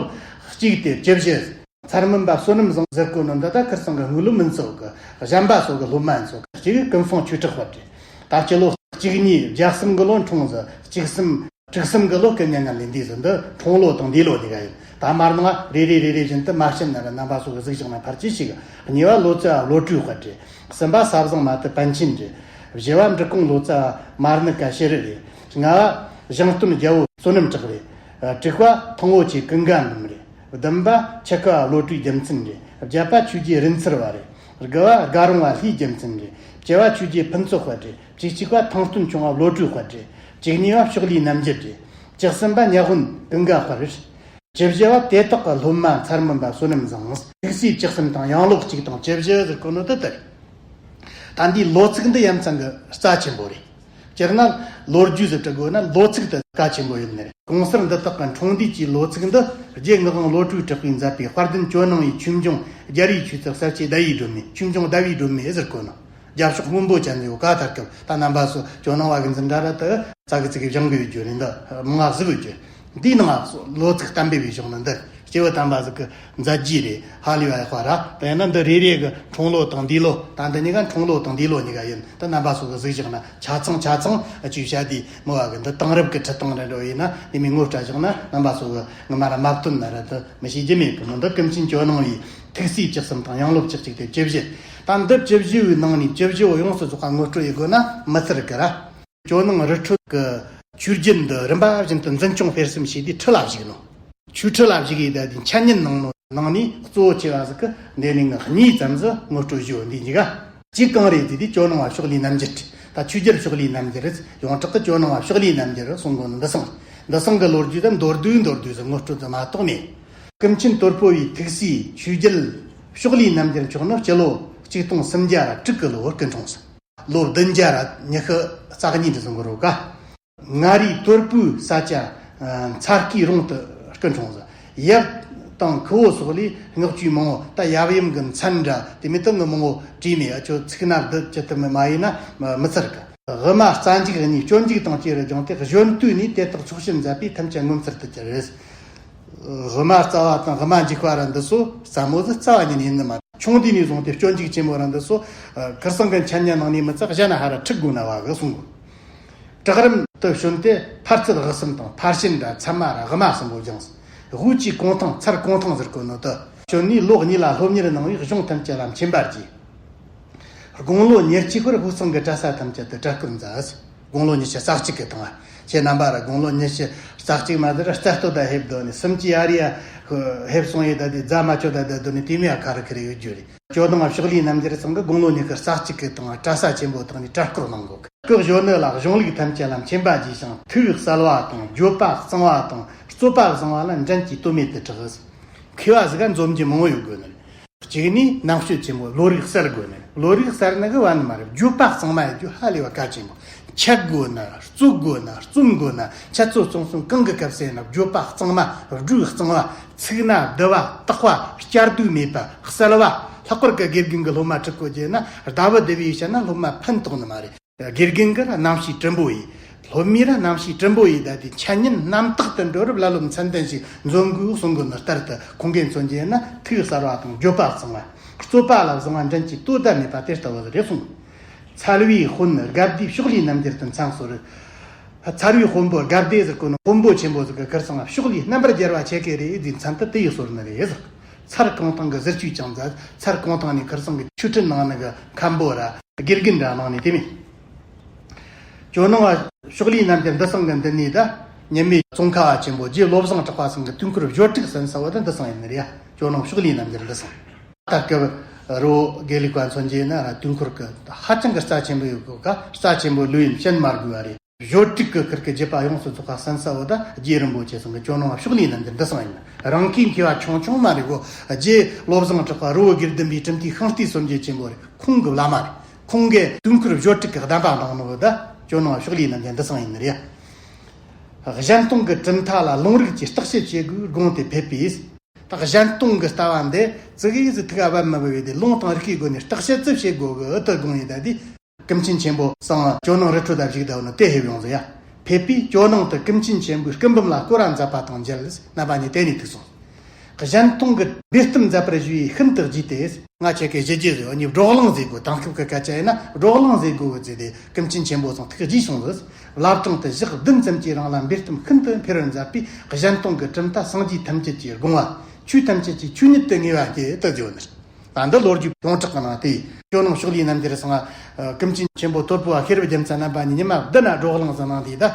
གཅིག་སྟེ་བཅུ་བཞི། མཚར་སྨན་པ་བསོད་ནམས་བཟང་ཟེར་གོ་ནོ་འདི་ད་ཁར་སང་གི་དངུལ་ལོ་མིན་ཚོ་གི། གཞན་པ་ཚོ་གི་སློབ་མ་ཚོ་གི། གཅིག་ཀུན་སྤངས་ཆོས་གྲགས་དཔལ་རེད། ད་སྤྱི་ལོ་གཅིག་གཉིས་བརྒྱ་གསུམ་གི་ལོ་འཁྲུངས་ཟིག། བཅུ་གསུམ་དྲུག་གསུམ་གི་ལོ་སྐུ་མྱ་ངན་ལས་འདས་ཟིག། འདི་འཁྲུངས་ལོ་དང་འདས་ལོ་གཉིས་ཀ་ཡིན། ད་མར་ནང་རེ་རེ་རེ་རེ་བཞིན་དུ་མ་བཤད་ན་ར་རྣམ་པ་ཚོ་གི་གཟིགས་བཞག་ན་ཕལ་ཆེར་ཤེས་གི། གཉིས་པ་ལོ་ཙཱ་བ་བློ་གྲོས་དཔལ་རེད། གསུམ་པ་ས་བཟང་མ་དུ་པཎ་ཆེན་རེད། བཞི་བ་འབྲི་གུང་ལོ་ཙཱ་བ་མ་ཎི་ཀ་ཤི་རི་རེད། ལྔ་བ་ཞང་སྟོན་རྒྱལ་པོ་བསོད་ནམས་གྲགས་རེད། དྲུག་པ་ཐང་པོ་ཆེ་ཀུན་དགའ་འབུམ་རེད། བདུན་པ་ཆུ་ཁ་བ་བློ་གྲོས་རྒྱལ་མཚན་རེད། བརྒྱད་པ་ཆོས་རྗེ་རིན་ཚེ་བ་རེད། དགུ་བ་དགའ་རོང་བ་ལྷའི་རྒྱལ་མཚན་རེད། བཅུ་བ་ཆོས་རྗེ་ཕུན་ཚོགས་དཔལ་རེད། བཅུ་གཅིག་པ་ཐང་སྟོན་ཆུང་བ་བློ་གྲོས་དཔལ་རེད། བཅུ་གཉིས་པ་ཕྱོགས་ལས་རྣམ་རྒྱལ་རེད། བཅུ་གསུམ་པ་ཉ་དབོན་ཀུན་དགའ་དཔལ་རེད། བཅུ་བཞི་བ་དེ་དག་གི་སློབ་མ་མཚར་སྨན་པ་བསོད་ནམས་བཟང་། ཐུགས་སྲས་བཅུ་གསུམ་དང་ཡང་ལོ་གཅིག་དང་བཅུ་བཞི་ཟེར་གོ་ནོ་དེ་ལྟར། ད་འདིའི་ལོ་ཚིགས་འདི་ཡ་མཚན་གི་རྩ་ཆེན་པོ་རེད། སྤྱིར་ན་ལོ་རྒྱུས་ཟེར་དྲི་དགོས་ན་ལོ་ཚིགས་དེ་གལ་ཆེན་པོ་ཡིན་ནི་རེད། གོང་གསལ་འདི་དག་གི་འཁྲུངས་འདས་ཀྱི་ལོ་ཚིགས་འདི་རྗེ་ངག་དབང་བློ་གྲོས་གྲགས་པས་མཛད་པའི་དཔལ་ལྡན་ཇོ་ནང་བའི་ཆོས་འབྱུང་རྒྱལ་བའི་ཆོས་ཚུལ་གསལ་བྱེད་ཟླ་བའི་སྒྲོན་མེ། ཆོས་འབྱུང་ཟླ་བའི་སྒྲོན་མེ་ཟེར་གོ་ནོ། རྒྱབ་ཕྱོགས་སྔོན་པོ་ཅན་ཡོད་ག། ཐར་སྐབས་ད་རྣམ་པ་ཚོ་ཇོ་ནང་བ་གི་འཛིན་གྲྭ་ར་དུ་ཙག་གི་ཙིག་གི་སྦྱང་གི་ཡོད་རྒྱུ་རེད། འདི་མང་ང་གཟིགས་ཡོད་རྒྱུ། འདིའི་ནང་ལོ་ཚིགས་གཏམ་དཔེ་བའི་གཞུང་ནི་འདི་སྐྱེས་བུ་དམ་པ་ཟིག་གི་མཛད་རྗེས་རེད། ཧ་ལས་པ་ཡག་པ་ར། དེ་ཡིན་ན་འདི་རེ་རེ་གི་འཁྲུངས་ལོ་དང་འདས་ལོ། ད་འདི་གཉིས་ཀ་འཁྲུངས་ལོ་དང་འདས་ལོ་གཉིས་ཀ་ཡིན། ད་རྣམ་པ་ཚོ་གི་གཟིགས་བཞག་ན་ཆ་ཚང་ཆ་ཚང་ཨ་ཅུ་བྱ་དེ་མོ་བ་གི་འདི་དེང་རབས་ཀྱི་ཁྲིད་སྟངས་རེ་འགྲོ་ཡིན་ན་དེ་མོ་ངོ་སྤྲད་བཞག་ན་རྣམ་པ་ཚོ་གི་ངོ་མ་ར་མ་བཏོན་ན་ར་དེ་མི་ཤེས་རྒྱུ་མེད་གི་མོ། འདི་ཀུན་མཁྱེན་ཇོ་ནང་བའི་ཐུགས་སྲས་བཅུ་གསུམ་དང་ཡང་ལོ་བཅུ་གཅིག་སྟེ་བཅུ་བཞི། ད་འདི་བཅུ་བཞི་བའི་ནང་ནས་བཅུ་བཞི་བོ་ཡོངས་སུ་རྫོགས་པ་ངོ་སྤྲོད་ཡེད་དགོས་ན་མི་ཚར་གི་ར། ཇོ་ནང་རི་ཁྲོད་ཀྱི་ཆོས་རྒྱལ་འདི་རིམ་པ་བཞིན་དུ་འཛིན་སྐྱོང་སྤེལ་གསུམ་བྱས་ཏེ་ཁྲི་ལ་བཞུགས་ནོ། ཆོས་ཁྲི་ལ་བཞུགས་ཡེ་ད་དེ་འཆད་ཉན་གནང་ནོ་ནང་ནས་གཙོ་བོ་ཆེ་བ་ཟིག་གི་འདི་ནས་ངས་གཉིས་ཙམ་ཟིག་ངོ་སྤྲོད་ཞུ་འདི་འཇིག་ག། གཅིག་གང་རེད་ཟེར་དུས་ཇོ་ནང་བ་ཕྱོགས་ལས་རྣམ་རྒྱལ། ད་ཆོས་རྒྱལ་ཕྱོགས་ལས་རྣམ་རྒྱལ་རེད། ཡོངས་གྲགས་ཀྱི་ཇོ་ནང་བ་ཕྱོགས་ལས་རྣམ་རྒྱལ་རེད་གསུང་གོ་ནི། འདི་སང་འདི་སང་གི་ལོ་རྒྱུས་དེ་མདོར་བསྡུས་མདོར་བསྡུས་ཟིག་ངོ་སྤྲོད་ཟིག་མ་གཏོགས་མེད། ཀུན་མཁྱེན་དོལ་པོ་བའི་ཐུགས་སྲས་ཆོས་རྒྱལ་ཕྱོགས་ལས་རྣམ་རྒྱལ་མཆོག་ནི་སྤྱི་ལོ་གཅིག་སྟོང་སུམ་བརྒྱ་ར་དྲུག་གི་ལོ་སྐུ་འཁྲུངས་སོང་། ལོ་བདུན་བརྒྱ་ར་ཉི་ཤུ་རྩ་གཉིས་འདྲ་ཟིག་གི་རོ་ག། མངའ་རིས་དོལ་པོའི་ས་ཆ་མཚར་སྐྱེས་རོང་དུ་སྐུ་འཁྲུངས་སོང་། ཡབ་དང་ཁུ་བོ་སོགས་ལས་སྔགས་བཅུད་མང་བོ། ད་ཡབ་ཡུམ་གི་མཚན་འདྲ་དེ་མོ་དེ་ངས་མང་བོ་བྲིས་མེད། ཨ་ཅོ་ཚིག་སྣ་བསྡུ་ཅི་ཐུབ་མེད་མ་ཡིན་ན་མི་ཚར་གི། དབུ་མ་རྩ་འཇུག་གཉིས་སྤྱོད་འཇུག་དང་བཅས་རུ་སྦྱངས་ཏེ་གཞོན་དུས་ནས་དེ་དག་ཚོགས་ཞིབ་མཛད་པས་ཐམས་ཅད་ངོ་མཚར་དུ་གྱུར། དབུ་མ་རྩ་བ་དང་དབུ་མ་འཇུག་པ་ར་འདི་ཚོ་ཟབ་མོ་ཟིག་རྩ་བ་ཉིད་ནས་ཡིན་ནི་མ་རེད། ཆུང་དུས་ནས་བཟུང་སྟེ་སྤྱོད་འཇུག་ཆེན་མོ་ར་འདི་ཚོ་ཁར་སང་གི་འཆད་ཉན་ནང་ནས་མི་ཚད་གཞན་ན་ཧ་ར་ཁྲིད་དགོས་ན་བ་གི་གསུང་གོ། བྲག་རིམ་དུ་བྱོན་ཏེ་ཕར་ཚད་དབུ་གསུམ་དང་ཕར་ཕྱིན་ར་ཚད་མ་ར་དབུ་མ་གསུམ་པོ་སྦྱངས། དབུས་ཀྱི་གུང་ཐང་ཚར་གུང་ཐང་ཟེར་གོ་ནོ་དེ་བྱོན་ནས་ལོ་གཉིས་ལ་སློབ་གཉེར་གནང་བས་གཞུང་ཐམས་ཅད་ལ་མཁྱེན་པར་གྱིས། དགུང་ལོ་ཉེར་གཅིག་པར་དབུས་གཙང་གི་གྲྭ་ས་ཐམས་ཅད་དུ་གྲྭ་སྐོར་མཛད། དགུང་ལོ་ཉི་ཤུ་རྩ་གཅིག་གི་སྟེང་ང་། ཁྱེད་རྣམ་པ་ར་དགུང་ལོ་ཉི་ཤུ་རྩ་གཅིག་མ་ཟེར་ར་རྩ་སྟོད་ད་ཕེབས་དོ་ནི་སུམ་ཅུ་ཡར་ཡ་ཕེབས་སོང་ཡི་ད་དེ་རྫ་མ་ཆོད་ད་ད་དོ་ནི་དེ་མི་ཡ་ཁ་རི་ཁི་རི་ཡོད་རྒྱུ་རེད། ཇོ་ནང་ཕྱོགས་ལས་རྣམ་རྒྱལ་ཚང་གི་དགུང་ལོ་ཉི་ཤུ་རྩ་གཅིག་གི་སྟེང་ང་གྲྭ་ས་ཆེན་པོ་དང་ནི་གྲྭ་སྐོར་གནང་གོ། སྐུ་གཞོན་ནུ་ལ་གཞུང་ལུགས་ཐམས་ཅད་ལ་མཁྱེན་པ་རྒྱས་ཤིང་ཐུགས་གསལ་བ་དང་བརྗོད་པ་གཙང་བ་དང་རྩོད་པ་བཟང་བ་ལ་འགྲན་གྱི་དོ་མེད་དུ་གྲགས། མཁས་པ་ཟིག་ག་འཛོམས་རྒྱུ་མང་བོ་ཡོད་དགོས་ནི། གཅིག་ནི་རྣམ་དཔྱོད་ཆེན་པོ་བློ་རིག་གསལ་དགོས་ནི། བློ་རིག་གསལ་ནི་གི་བ་ནི་མ་རེད། བརྗོད་པ་གཙང་མ་ཡོད་རྒྱུ་ཧ་ལས་པ་གལ་ཆེན་པོ། འཆད་དགོས་ན། རྩོད་དགོས་ན། རྩོམ་དགོས་ན། འཆད་རྩོད་རྩོམ་གསུམ་གང་གི་སྐབས་སུ་ཡིན་ན་བརྗོད་པ་གཙང་མ། སྒྲོས་གཙང་བ། ཚིག་སྣ་བསྡུ་བ། དག་པ། བསྐྱར་ཟློས་མེད་པ། གསལ་བ། ལྷག་པར་གྱི་དགེ་རྒན་གྱི་སློབ་མ་ཁྲིད་གོ་རྒྱུ་ན་ཟླ་བ་བདུན་པའི་ཆ་ན་སློབ་མ་ཕན་ཐོགས་ནི་མ་རེད། དགེ་རྒན་གྱི་རྣམ་ཤེས་བྲིན་པོ་ཡིས། སློབ་མའི་ར་རྣམ་ཤེས་བྲིན་པོ་ཡིས་ད་དེ་འཆད་ཉན་རྣམ་དག་ཏུ་འགྲོ་རབས་ལ་ལོ་མཚན་ལྡན་ཞིག་འཛོམས་དགོས་གསུང་གོ་ནི་ལྟར་དུ་ཁོང་གིས་མཚོན་རྒྱུ་ན་ཐུགས་གསལ་བ་དང་བརྗོད་པ་གཙང་བ། རྩོད་པ་ལ་བཟང་བ་འགྲན་གྱི་དོ་ཟླ་མེད་པ་དེ་ལྟ་བུ་རེད་གསུངས། ཚལ་བའི་དཔོན་དགའ་བདེ་ཕྱོགས་ལས་རྣམ་རྒྱལ་དུ་མཚན་གསོལ། ཚལ་བའི་དཔོན་པོ་དགའ་བདེ་ཟེར་གོ་ནི་དཔོན་པོ་ཆེན་པོ་ཟིག་གི་ཁར་སང་ཕྱོགས་ལས་རྣམ་པར་རྒྱལ་བ་ཆེ་གེ་རེད་ཟེར་མཚན་དུ་དེ་ཡི་གསོལ་ནི་རེད་ཟེར། ཚལ་གང་ཐང་གི་ཟུར་ཆུ་ཅང་མཛད། ཚལ་གང་ཐང་ནས་ཁར་སང་གི་ཆོས་ཁྲིད་གནང་ནི་གི་མཁན་པོ་ར་དགེ་རྒན་ར་གནང་ནི་དེ་མིན། ཇོ་ནང་བ་ཕྱོགས་ལས་རྣམ་རྒྱལ་འདི་སང་གི་འདི་ནས་ད་ཉི་མའི་ཙོང་ཁ་བ་ཆེན་པོ་རྗེ་བློ་བཟང་གྲགས་པ་སང་གི་དུས་འཁོར་བཞོ་དྲུག་ཟིན་ས་བ་ད་འདི་སང་ཡིན་ནི་རེད་ཡ། ཇོ་ནང་ཕྱོགས་ལས་རྣམ་རྒྱལ་འདི་སང་། ད་སྐབས་རི་བོ་དགེ་ལུགས་པ་མཚོན་རྒྱུ་ན་ར་དུས་འཁོར་གི་ཧ་ཅང་གི་རྩ་ཆེན་པོ་ཡོད་གོ་ག་རྩ་ཆེན་པོ་ལོས་ཡིན་བཤད་མ་དགོས་པ་རེད། བཞོ་དྲུག་གི་ཁུར་གི་རྒྱུད་པ་ཡོངས་སུ་རྫོགས་པ་གསན་ས་བོ་ད་རྗེ་རིན་པོ་ཆེ་ཚང་གི་ཇོ་ནང་བ་ཕྱོགས་ལས་རྣམ་རྒྱལ་འདི་སང་ཡིན། རང་གི་མཁས་པ་ཆུང་ཆུང་མ་རེད་གོ། རྗེ་བློ་བཟང་གྲགས་པ་རི་བོ་དགེ་ལྡན་པའི་གྲུབ་མཐའི་ཤིང་རྟའི་སྲོལ་འབྱེད་ཆེན་པོ་རེད། ཁོང་གི་བླ་མ་རེད། ཁོང་གིས་དུས་འཁོར་བཞོ་དྲུག་གི་གདམས་པ་གནང་ནོ་བོ་ད་ཇོ་ནང་བ་ཕྱོགས་ལས་རྣམ་རྒྱལ་འདི་སང་ཡིན་ནི་རེད། གཞན་སྟོང་གི་གྲུབ་མཐའ་ལ་ལུང་རིགས་ཀྱི་བརྟག་དཔྱད་བྱེད་དགོས་དགོངས་ཏེ་ཕེབས་པས། ད་གཞན་སྟོང་གི་ལྟ་བ་འདི་ཙི་གེ་ཟིག་ཐུགས་ལ་བབ་མ་བབ་ཡོད་དེ་ལུང་དང་རིགས་ཀྱི་སྒོ་ནས་བརྟག་དཔྱད་ཙི་བྱེད་དགོས་གི་ཨུ་ཏི་དགོངས་ཡིན་ད་དེ། ཀུན་མཁྱེན་ཆེན་པོ་སང་ཇོ་ནང་རི་ཁྲོད་ལ་བཞུགས་ད་བ་ནི་དེ་ཕེབས་ཡོང་ཟེར་ཡ། ཕེབས་པས་ཇོ་ནང་དུ་ཀུན་མཁྱེན་ཆེན་པོའི་སྐུ་འབུམ་ལ་སྐོར་ར་མཛད་པ་དང་མཇལ། རྣམ་པ་གཉིས་དེ་ནས་ཐུག་སོང་། གཞན་སྟོང་གི་འབུལ་གཏམ་མཛད་པར་ཞུས་ཤིན་ཏུ་དགྱེས་ཏེ། ང་ཁྱེད་ཀྱི་ཞི་རྒྱས་ཟེར་བ་ནི་བགྲོ་གླེང་ཟེར་དགོས། དེང་སྐབས་ཀྱི་སྐད་ཆ་ཡིན་ན་བགྲོ་གླེང་ཟེར་དགོས་གི་ཟེར་ཏེ་ཀུན་མཁྱེན་ཆེན་པོ་སང་ཐུགས་དགྱེས་སོང་ཟེར། བླ་བྲང་དུ་ཞག་བདུན་ཙམ་གྱི་རིང་ལ་འབུལ་གཏམ་ཤིན་ཏུ་འཕེལ་བར་མཛད་པས་གཞན་སྟོང་གི་གྲུབ་མཐའ་སངས་རྒྱས་ཐམས་ཅད་ཀྱི་དགོངས་པ། ཆོས་ཐམས་ཅད་ཀྱི་ཆོས་ཉིད་དུ་ངེས་པ་སྐྱེས་ཏེ་བརྗོད་ནི། ད་འདི་ལོ་རྒྱུས་ཡོངས་གྲགས་ཀྱི་ནང་དེ་ཇོ་ནང་ཕྱོགས་ལས་རྣམ་རྒྱལ་སང་ང་ཀུན་མཁྱེན་ཆེན་པོ་དོལ་པོ་བ་ཤེས་རབ་རྒྱལ་མཚན་རྣམ་པ་གཉིས་ཉི་མ་བདུན་ན་བགྲོ་གླེང་ཟིན་གནང་དེ་ད།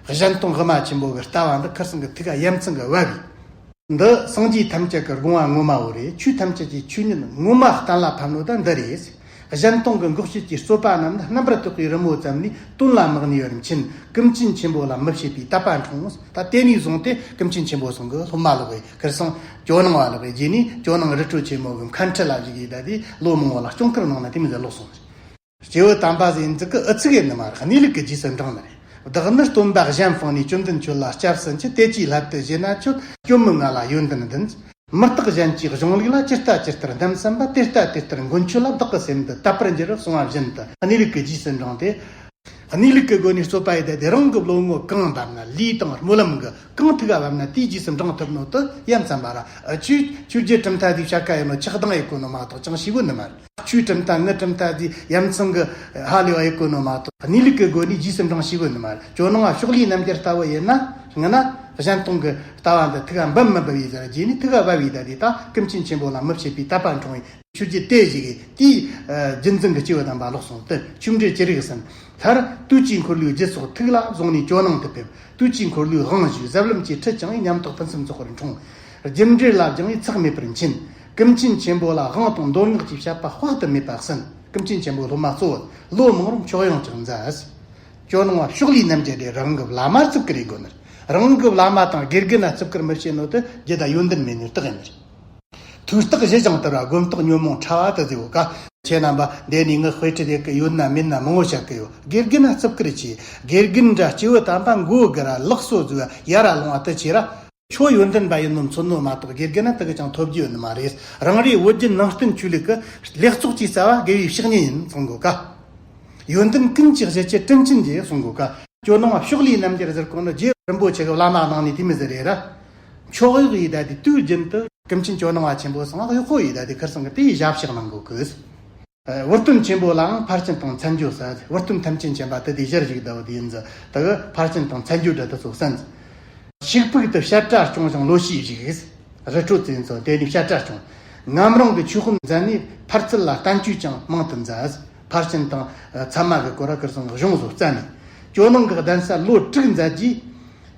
གཞན་སྟོང་དབུ་མ་ཆེན་པོ་གི་ལྟ་བ་འདི་ཁར་སང་གི་ཐུགས་ཡ་མཚན་གི་བབ་བས། འདི་སངས་རྒྱས་ཐམས་ཅད་ཀྱི་དགོངས་པ་ངོ་མ་བོ་རེད། ཆོས་ཐམས་ཅད་ཀྱི་ཆོས་ཉིད་ངོ་མ་གཏན་ལ་ཕབ་ནོ་ད་འདི་རེད། གཞན་སྟོང་གི་འགོག་བྱེད་ཀྱི་རྩོད་པ་རྣམས་ནི་རྣམ་པར་དག་པའི་རི་མོ་ཙམ་ལས་དོན་ལ་མི་གནས་པར་མཁྱེན། ཀུན་མཁྱེན་ཆེན་པོ་ལ་མི་ཕྱེད་པའི་དད་པ་འཁྲུངས། ད་དེ་ནས་བཟུང་སྟེ་ཀུན་མཁྱེན་ཆེན་པོ་སང་གི་སློབ་མ་ལོག་པའི་ཁར་སང་ཇོ་ནང་བ་ལོག་པའི་རྗེས་ནས་ཇོ་ནང་རི་ཁྲོད་ཆེན་མོ་གི་མཁན་ཁྲི་ལ་བཞུགས་ཡི་ད་དེ་ལོ་མང་བོ་ལ་སྐྱོང་ཁུར་གནང་ན་དེ་མི་ཟད་ལོག་སོང་། སྐྱེས་བུ་དམ་པ་ཟེར་འདི་གི་ཨུ་ཚུགས་ཡིན་ནི་མ་རེད། གནས་ལུགས་ཀྱི་རྗེས་སུ་འབྲང་ནི་རེད། བདག་ནི་སྟོན་པ་གཞན་ཕངས་ནས། བཅོམ་ལྡན་ཁྱོད་ལ་སྐྱབས་སུ་མཆི། དེ་ཅིའི་སླད་དུ་ཞེ་ན་ཁྱོད། སྐྱོན་མི་མངའ་ལ་ཡོན་ཏན་ལྡན། མི་རྟག་གཞན་གྱི་གཞུང་ལུགས་ལ། ཇི་ལྟ་ཇི་ལྟར་གདམས་ཟིན་པ། དེ་ལྟ་དེ་ལྟར་མགོན་ཁྱོད་ལ། བདག་གི་སེམས་འདི་དད་པར་འགྱུར། གསུངས་པ་བཞིན་དུ་གནས་ལུགས་ཀྱི་རྗེས་སུ་འབྲངས་ཏེ། གནས་ལུགས་ཀྱི་སྒོ་ནས་རྩོད་པ་ཡི་དེ་དེ་རང་གི་བློ་ངོ་གང་འབབ་ན། ལུས་དང་སྨོན་ལམ་གྱི་གང་ཐུགས་ལ་བབ་ན་དེའི་རྗེས་སུ་འབྲང་ཐུབ་ནོ་དེ་ཡ་མཚན་པ་ར། ཨ་ཆོས་ཆོས་རྗེ་གྲུབ་མཐའ་དེའི་བྱ་དཀའ་ཡིན་ནོ་ཆགས་སྡང་ཡི་གོ་ནོ་མ་གཏོགས་ཅང་ཤེས་གོ་ནི་མ་རེད། ཆོས་གྲུབ་མཐའ་ངའི་གྲུབ་མཐའ་དེའི་ཡ་མཚན་གྱི་ཧ་ལས་པ་ཡི་གོ་ནོ་མ་གཏོགས་གནས་ལུགས་ཀྱི་སྒོ་ནས་རྗེས་སུ་འབྲང་ཤེས་གོ་ནི་མ་རེད། ཇོ་ནང་བ་ཕྱོགས་ལས་རྣམ་རྒྱལ་ལྟ་བུ་ཡིན་ན་ང་ན་གཞན་སྟོང་གི་ལྟ་བ་འདི་ཐུགས་ལ་འབབ་མི་འབབ་ཡི་ཟེར་རྗེས་ནས་ཐུགས་ལ་བབ་ཡི་ད་དེ་ད་ཀུན་མཁྱེན་ཆེན་པོ་ལ་མི་ཕྱེད་པའི་དད་པ་འཁྲུངས་ཡི། ཆོས་རྗེ་དེ་ཞིག་གིས་དེའི་རྒྱུད་འཛིན་གྱི་སྐྱེས་བུ་དམ་པ་ལོག་སོང་སྟེ་ཆོས་འབྲེལ་ཅི་རིགས་ཟིན། མཐར་དུས་ཀྱི་འཁོར་ལོའི་རྒྱུད་སོགས་ཐུགས་ལ་བཟུང་ནས་ཇོ་ནང་དུ་ཕེབས། དུས་ཀྱི་འཁོར་ལོའི་དབང་ཞུས། ཟབ་ལམ་གྱི་ཁྲིད་ཀྱང་ཉམས་རྟོགས་ཕུན་སུམ་ཚོགས་པར་འཁྲུངས། རྒྱུ་འབྲས་ལ་སྦྱངས་པས་ཚེགས་མེད་པར་མཁྱེན། ཀུན་མཁྱེན་ཆེན་པོ་ལ་དབང་དང་མདོ་སྔགས་ཀྱི་བཤད་པ་དཔག་ཏུ་མེད་པ་གསན། ཀུན་མཁྱེན་ཆེན་པོའི་སློབ་མ་གཙོ་བོར་ལོ་མང་རུ་མཆོག་དབྱངས་ཀྱང་མཛད། ཇོ་ནང་བ་ཕྱོགས་ལས་རྣམ་རྒྱལ་དེ་རང་གི་བླ་མར་བརྩི་བཀུར་ཡི་དགོས་ནི། རང་གི་བླ་མ་དང་དགེ་རྒན་ལ་བརྩི་བཀུར་མི་བྱེད་ནོ་དེ་རྒྱུད་ལ་ཡོན་ཏན་མེད་ནི་རྟགས་ཡིན་ནི། ཐོས་རྟགས་ཞི་ཞིང་དུལ་བ། སྒོམ་རྟགས་ཉོན་མོངས་ཕྲ་བ་དེ་ཟེར་བོ་ཀ། ཁྱེད་རྣམ་པ་འདི་ནས་ངའི་དཔེ་ཁྲིད་དེ་གི་ཡོད་ན་མེད་ན་མང་བོ་བཤད་གི་ཡོད། དགེ་རྒན་ལ་བརྩི་བཀུར་བྱས། དགེ་རྒན་འདྲ་སྐྱེས་བུ་དམ་པ་མགོ་སྒུར་ར་ལག་སོ་བཟོས་ཡ་ར་ལོང་བ་དེ་བྱས་ར། ཁྱོད་ཡོན་ཏན་པ་ཡིན་ནོ་མཚོན་ནོ་མ་གཏོགས་དགེ་རྒན་ན་དེ་གི་ཅང་ཐོབ་རྒྱུ་ཡོད་ནི་མ་རེད། རང་རེའི་བོད་བརྒྱུད་ནང་བསྟན་ཆོས་ལུགས་ཀྱི་ལེགས་ཚོགས་ཀྱི་རྩ་བ་དགེ་བའི་བཤེས་གཉེན་ཡིན་གསུང་གོ་ཀ། ཡོན་ཏན་ཀུན་གྱི་གཞི་ཆེ་དྲིན་ཅན་གྱི་གསུང་གོ་ཀ། ཇོ་ནང་བ་ཕྱོགས་ལས་རྣམ་རྒྱལ་ཟེར་གོ་ནི་རྗེ་རིན་པོ་ཆེ་གི་བླ་མ་གནང་ནས་དེ་མི་ཟེར་རེད་ར། མཆོག་གཡོག་ཡི་ད་དེ་དུས་རྒྱུན་དུ་ཀུན་མཁྱེན་ཇོ་ནང་བ་ཆེན་པོ་སང་གཡོག་པོ་ཡི་ད་དེ་ཁར་སང་གི་དེའི་ཞབས་ཕྱག་གནང་གོ་ཀི། བུ་སྟོན་ཆེན་པོ་ལའང་ཕར་ཕྱིན་དང་མཚན་བརྗོད་ས། བུ་སྟོན་ཐམས་ཅད་མཁྱེན་པ་དེ་དེའི་ཞལ་བཞུགས་ཟླ་བ་དེ་ཡིན་ཟི་ད་གི་ཕར་ཕྱིན་དང་མཚན་བརྗོད་འདྲ་དེ་ཚོ་གསན་ཟི། ཞིག་ཕུག་ཏུ་བཤད་གྲྭ་སྐྱོང་ཞིང་ལོ་ཤས་བཞུགས། རི་ཁྲོད་ཅན་ཚོ་དེ་ནས་བཤད་གྲྭ་སྐྱོང་། ངམ་རིང་གི་ཆོས་དཔོན་མཛད་ནས་ཕར་ཚུར་ལ་བསྟན་བཅོས་ཀྱང་མང་དུ་མཛད། ཕར་ཕྱིན་དང་ཚད་མ་གི་སྐོར་ཁར་སང་གཞུང་བཟོ་བསྩལ་ནས། ཇོ་ནང་གི་གདན་ས་ལོ་དྲུག་མཛད་རྗེས།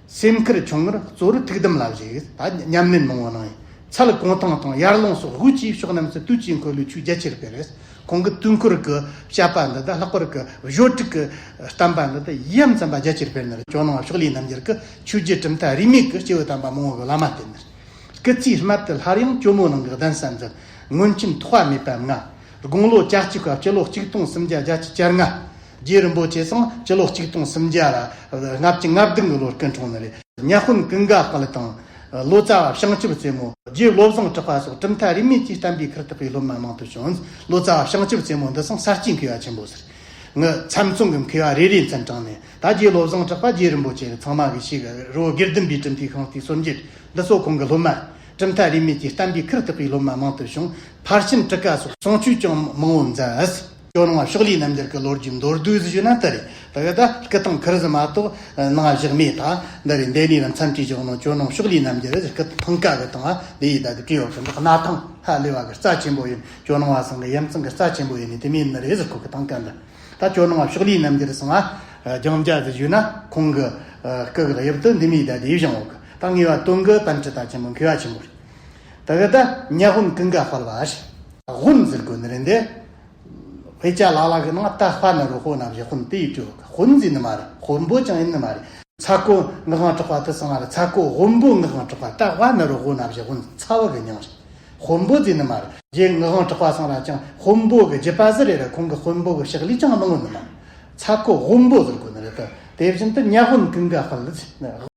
སེམས་ཁུར་ཆུང་ངུར་གཙོ་བོར་ཐུགས་དམ་ལ་བཞེས། ད་ཉམས་ལེན་མང་བོ་གནང་ཡིན། ཚལ་གུང་ཐང་དང་ཡར་ཀླུང་སོགས་དབུས་ཀྱི་ཕྱོགས་རྣམས་སུ་དུས་ཀྱི་འཁོར་ལོའི་ཆོས་རྒྱ་ཆེར་སྤེལ་རེད། ཁོང་གི་དུས་འཁོར་གྱི་བཤད་པ་འདི་དག་ལྷག་པར་གྱི་བཞོ་དྲུག་གི་བསྟན་པ་འདི་དག་ཡ་མཚན་པ་རྒྱ་ཆེར་སྤེལ་ནི་རེད། ཇོ་ནང་བ་ཕྱོགས་ལས་རྣམ་རྒྱལ་གྱིས་ཆོས་རྗེ་གྲུབ་མཐའ་རིས་མེད་ཀྱི་སྐྱེས་བུ་དམ་པ་མང་བོ་གི་བླ་མ་བསྟེན་ནི་རེད། སྐུ་ཚེའི་སྨད་དུ་སླར་ཡང་ཇོ་མོ་ནང་གི་གདན་ས་འཛིན། མངོན་ཆེན་ཐོགས་པ་མེད་པ་ལྔ། དགུང་ལོ་གྱ་གཅིག་པ་སྤྱི་ལོ་གཅིག་སྟོང་སུམ་བརྒྱ་བརྒྱད་ཅུ་གྱ་ལྔ། རྗེ་རིན་པོ་ཆེ་སང་སྤྱི་ལོ་གཅིག་སྟོང་སུམ་བརྒྱ་ལྔ་བཅུ་ང་བདུན་གྱི་ལོར་སྐུ་འཁྲུངས་ནི་རེད། ཉ་དཔོན་ཀུན་དགའ་དཔལ་དང་། ལོ་ཙཱ་བ་བྱང་ཆུབ་རྩེ་མོ། རྗེ་བློ་བཟང་གྲགས་པ་སོགས་གྲུབ་མཐའ་རིས་མེད་ཀྱི་བསྟན་པའི་ཁུར་ཐེག་པའི་སློབ་མ་མང་དུ་བྱུང་། ལོ་ཙཱ་བ་བྱང་ཆུབ་རྩེ་མོ་འདི་སང་ས་སྐྱའི་མཁས་པ་ཆེན་པོ་ཟེར། ངི་ཚམ་ཚོང་གི་མཁས་པ་རེ་རེ་མཚན་དྲངས་ནས། ད་རྗེ་བློ་བཟང་གྲགས་པ། རྗེ་རིན་པོ་ཆེ་གི་ཚང་མ་གི་ཤེས་གི་རི་བོ་དགེ་ལྡན་པའི་གྲུབ་མཐའི་ཤིང་རྟའི་སྲོལ་འབྱེད་འདི་ཚོ་ཁོང་གི་སློབ་མ། གྲུབ་མཐའ་རིས་མེད་ཀྱི་བསྟན་པའི་ཁུར་ཐེག་པའི་སློབ་མ་མང་དུ་བྱུང་། ཕར་ཕྱིན་གྲུ་ཁ་སོགས་གསུང་ཆོས་ཀྱང་མང་བོ་མཛད། ཇོ་ནང་བ་ཕྱོགས་ལས་རྣམ་རྒྱལ་གྱི་ལོ་རྒྱུས་མདོར་བསྡུས་སུ་ཞུས་ན་ལྟར་རེད། ད་གི་ད་སྐུ་ཐང་ཁུར་ཟིག་མ་གཏོགས་གནང་བཞག་མེད། ད་འདི་རེད། འདི་ནས་ར་མཚམས་བྲིས་བཞག་ནོ། ཇོ་ནང་ཕྱོགས་ལས་རྣམ་རྒྱལ་རེད། སྐུ་ཐང་ཀ་གི་ཐང་ཨ་འདི་ཡི་ད་དུ་བྲིས་ཡོད་གི། འདི་གནའ་ཐང་ཧ་ལས་པ་གི་རྩ་ཆེན་པོ་ཡིན། ཇོ་ནང་བ་ཚང་གི་ཡ་མཚན་གི་རྩ་ཆེན་པོ་ཡིན་ནི་དེ་མིན་ནི་རེད་ཟེར་གོ་གི། ཐང་ཀ་འདི། ད་ཇོ་ནང་བ་ཕྱོགས་ལས་རྣམ་རྒྱལ་སོང་ང་། རྒྱང་རྒྱ་ཟིག་ཞུས་ན་ཁོང་གི་སྐུ་གི་དབྱིབས་དུ་འདི་མི་ད་དེ་བཞེངས་འོག་གི། ད་ངེས་པ་དོན་གི་པཎ་ཌི་ཏ་ཆེན་པོ་མཁས་པ་ཆེན་པོ་རེད། ད་གི་ད་ཉ་དཔོན་ཀུན་དགའ་དཔལ་བ་ཞེས། དཔོན་ཟེར་དགོས་ནི་རེད་འདི། དཔེ་ཆ་ལ་ལ་གི་ནང་ད་དཔའ་ནི་རུ་དཔོན་ན་བཞག་དཔོན་དེ་ཡི་དྲི་བ་གི། དཔོན་ཟེར་ནི་མ་རེད། དཔོན་པོ་ཅང་ཡིན་ནི་མ་རེད། ཚ་ཀོ་ངག་དབང་གྲགས་པ་དེ་སང་ར། ཚ་ཀོ་དཔོན་པོ་ངག་དབང་གྲགས་པ། ད་དཔའ་ནི་རུ་དཔོན་ན་བཞག་དཔོན་ཚ་བ་གི་མྱིང་རེད། དཔོན་པོ་ཟེར་ནི་མ་རེད། རྗེ་ངག་དབང་གྲགས་པ་སང་ར་ཅང་དཔོན་པོ་གི་རྒྱུད་པ་ཟིག་རེད་ར། ཁོང་གི་དཔོན་པོ་གི་ཕྱག་ལས་ཅང་མང་བོ་ནི་མ་རེད། ཚ་ཀོ་དཔོན་པོ་ཟེར་དགོས་ནི་རེད་ད། དེ་བཞིན་དུ་ཉ་དཔོན་ཀུན་དགའ་དཔལ་ཟེར།